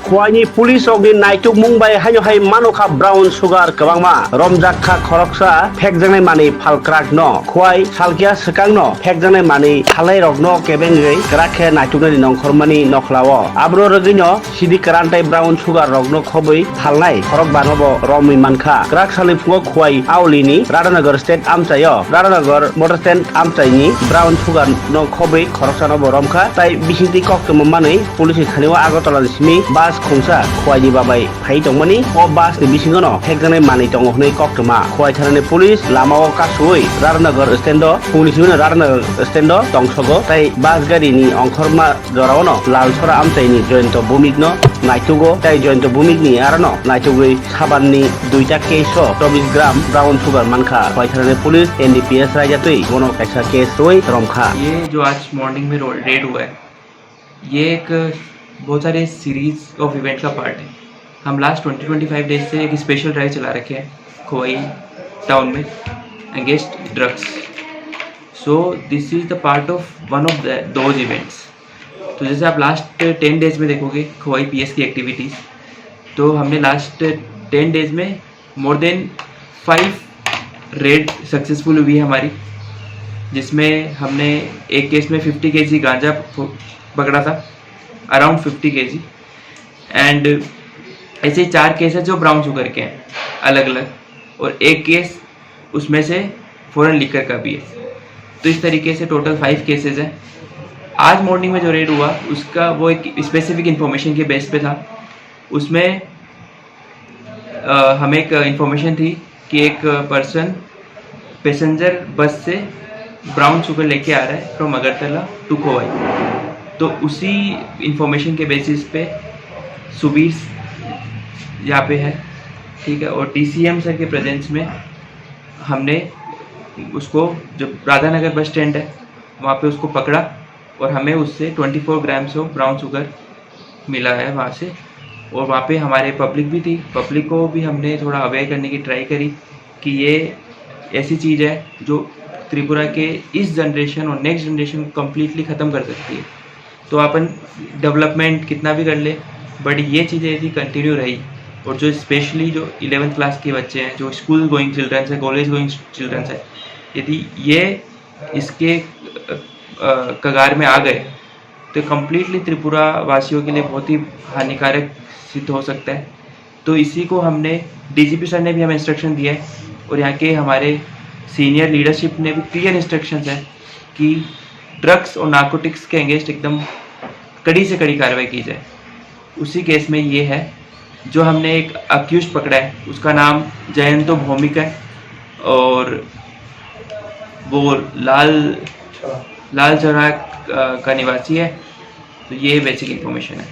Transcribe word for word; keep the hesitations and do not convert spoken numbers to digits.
Khowai ni police rok ni naituk mung bai haino hai mano kha brown sugar kwbangma romjak kha khoroksa phekjaknai manwi phalkrak no. Khowai salkia swkang no phekjaknai manwi phalnai rok no kebengwi kwrak khe naituknani nongkhormani nokhla o. Abro rwgwi no sidi kwran tei brown sugar rok no khobwi phalnai khorok bano bo romwi mankha. Kwrak salni phungo Khowai auli ni Radhanagar state amchai o Radhanagar motor stand amchai ni brown sugar no khobwi khoroksa no bo romkha tei bisingtwi koktwma manwi police ni thani o Agartala ni simi bus khungsa Khowai ni babai phai tongmani. O bus ni bisingo no phekjaknai manwi tongo hwnwi koktwma. Khowai thana ni police lama o kasui Radhanagar stand o phungni simi no Radhanagar stand o tongsogo tei bus gari ni ongkhorma jorao no Lalsora amchai ni Joyonto Bhumik no naitugo tei Joyonto Bhumik ni aro no naitugwi saban ni duita case o chobbish gram brown sugar mankha. Khowai thana ni police N D P S raijatwi bono kaisa case rwi romkha. ये जो आज मॉर्निंग में रो-, रेड हुआ है, ये एक बहुत सारे सीरीज ऑफ इवेंट का पार्ट है। हम last twenty twenty five days से एक स्पेशल ड्राइव चला रखे हैं खोवाई टाउन में against drugs. So this is the part of one of the those events। तो जैसे आप लास्ट टेन डेज में देखोगे खोवाई पीएस की एक्टिविटीज़, तो हमने लास्ट टेन डेज में more than five red successful हुई है हमारी, जिसमें हमने एक केस में फिफ्टी केजी गांजा प-, पकड़ा था, अराउंड फिफ्टी केजी। एंड ऐसे ही चार केस है जो ब्राउन शुगर के हैं अलग अलग, और एक केस उसमें से फॉरेन लिकर का भी है। तो इस तरीके से टोटल फ़ाइव केसेस हैं। आज मॉर्निंग में जो रेड हुआ, उसका वो एक स्पेसिफिक इन्फॉर्मेशन के बेस पे था। उसमें अ, हमें एक इन्फॉर्मेशन थी कि एक पर्सन पैसेंजर बस से ब्राउन शुगर लेके आ रहा है फ्रॉम अगरतला टू खोवाई। तो उसी इन्फॉर्मेशन के बेसिस पे सुबीर यहाँ पे है, ठीक है, और डीसीएम सर के प्रेजेंस में हमने उसको, जो राधानगर बस स्टैंड है, वहाँ पे उसको पकड़ा और हमें उससे twenty four grams of brown sugar मिला है वहाँ से। और वहाँ पे हमारे पब्लिक भी थी, पब्लिक को भी हमने थोड़ा अवेयर करने की ट्राई करी कि ये ऐसी चीज़ है जो त्रिपुरा के इस जनरेशन और नेक्स्ट जनरेशन को कम्प्लीटली ख़त्म कर सकती है। तो अपन डेवलपमेंट कितना भी कर ले, बट ये चीज़ें यदि कंटिन्यू रही, और जो स्पेशली जो इलेवेंथ क्लास के बच्चे हैं, जो स्कूल गोइंग चिल्ड्रंस है, कॉलेज गोइंग चिल्ड्रंस है, यदि ये इसके अ, अ, कगार में आ गए, तो कम्प्लीटली त्रिपुरा वासियों के लिए बहुत ही हानिकारक सिद्ध हो सकता है। तो इसी को हमने, डीजीपी सर ने भी हमें इंस्ट्रक्शन दिया है, और यहाँ के हमारे सीनियर लीडरशिप ने भी क्लियर इंस्ट्रक्शंस है कि ड्रग्स और नार्कोटिक्स के अगेंस्ट एकदम कड़ी से कड़ी कार्रवाई की जाए। उसी केस में ये है, जो हमने एक अक्यूज पकड़ा है, उसका नाम जयंतो भौमिक है और वो लाल, लाल चौराहा, अ, का निवासी है। तो ये बेसिक इन्फॉर्मेशन है।